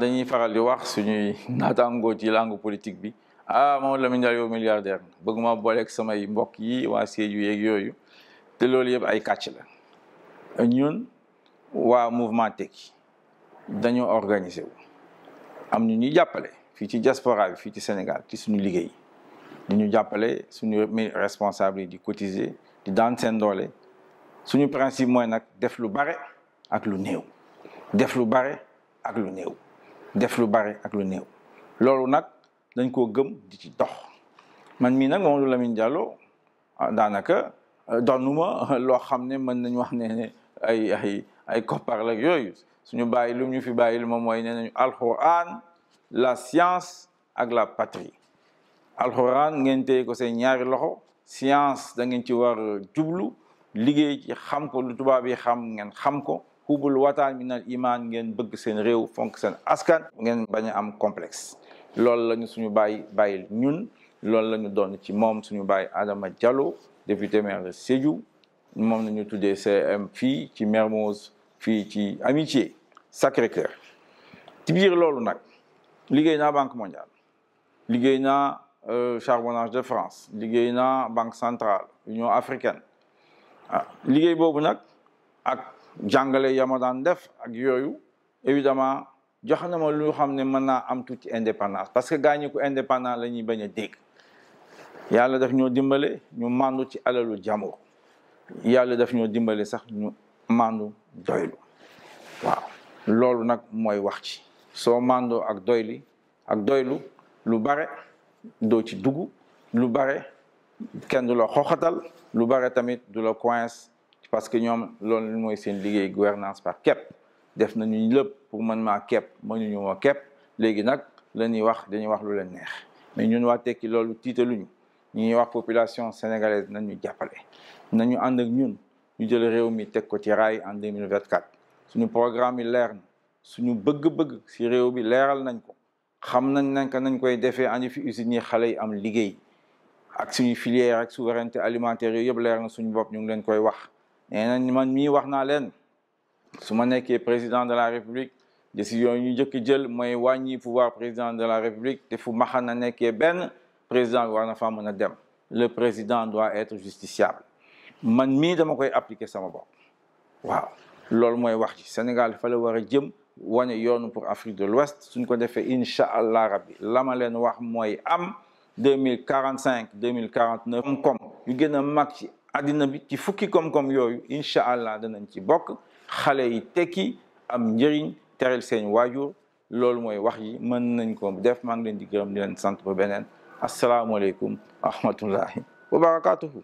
dañuy faral di wax suñuy naataangoo ci langue politique bi Mamadou Lamine Diallo yow milliardaire bëgguma booleeg samay mbokk yi waa Sédhiou yeeg yooyu te loolu yëpp ay kàcc la ñun waa mouvement Tekki dañoo organiser wu am ñu ñuy jàppale fii ci diaspora bi fii ci Sénégal ci suñu liggéey ñu jàppale suñu responsable yi di cotiser di daan seen doole suñu principe mooy nag def lu bare ak lu néew def lu bare ak lu néew def lu bare ak lu néew loolu nag dañ koo gëm di ci dox man mii nag Mamadou Lamine Diallo daanaka doonuma loo xam ne mën nañu wax ne ay koppar la yooyu suñu bàyyi lu ñu fi bàyyil moom mooy nee nañu alxuraan la science ak la patrie alxuraan ngeen téye ko seen ñaari loxo science da ngeen ci war jublu liggéey ci xam ko lu tubaab yi xam ngeen xam ko hubul wataan minal iman ngeen bëgg seen réew fonk seen askan ngeen bañ a am complexe loolu la ñu suñu bàyyil ñun loolu la ñu doon ci moom suñu bàyyi Adama Diallo député maire de Sédhiou moom la ñu tuddee CM fii ci Mermoz fii ci Amitié Sacré-Cœur ci biir loolu nag liggéey naa Banque mondiale liggéey naa Charbonnage de France liggéey naa Banque centrale Union africaine liggéey boobu nag ak jàngale yama daan def ak yooyu évidemment jox na ma lu xam ne mën naa am tuuti indépendance parce que gaañu ko indépendant la ñuy bañ a dégg yàlla daf ñoo dimbale ñu màndu ci alalu jàmbur yàlla daf ñoo dimbale sax ñu màndu doylu waaw loolu nag mooy wax ci soo màndoo ak doylu lu bare doo ci dugg lu bare kenn du la xoxatal lu bare tamit du la coince parce que ñoom loolu mooy seen liggéey gouvernance par képp def nañu lépp pour mën maa képp mënuñu moo képp léegi nag la ñuy wax dañuy wax lu leen neex mais ñun waa Tekki loolu tiitaluñu ñu ñuy wax population sénégalaise nañu jàppale nañu ànd ak ñun ñu jël réew mi teg ko ci raay en 2024 suñu programme yi leer na suñu bëgg-bëgg si réew bi leeral nañ ko xam nañ nañ koy defee andi fi usines yi xale yi am liggéey ak suñu filière ak souveraineté alimentaire yooyu yëpp leer na suñu bopp ñu ngi leen koy wax nee nañ man mii wax naa leen su ma nekkee président de la république décision yi ñu njëkk jël mooy wàññi pouvoir président de la république te fu maxana nekkee benn président bi war na faa mën a dem le président doit être justiciable man mii dama koy appliquer sama bopp waaw loolu mooy wax ci Sénégal fa la war a jëm wane yoonu pour Afrique de l'Ouest suñ ko defee incha allah rabbi la ma leen wax mooy am 2045 2049 koom-koom yu gën a mag ci àddina bi ci fukki koom-koom yooyu incha allah danañ ci bokk xale yi tekki am njëriñ teral seen waajur loolu mooy wax yi mën nañ ko def maa ngi leen di gërëm di leen sant ba beneen asalaamualeykum wa rahmatullahi wa barakatuhu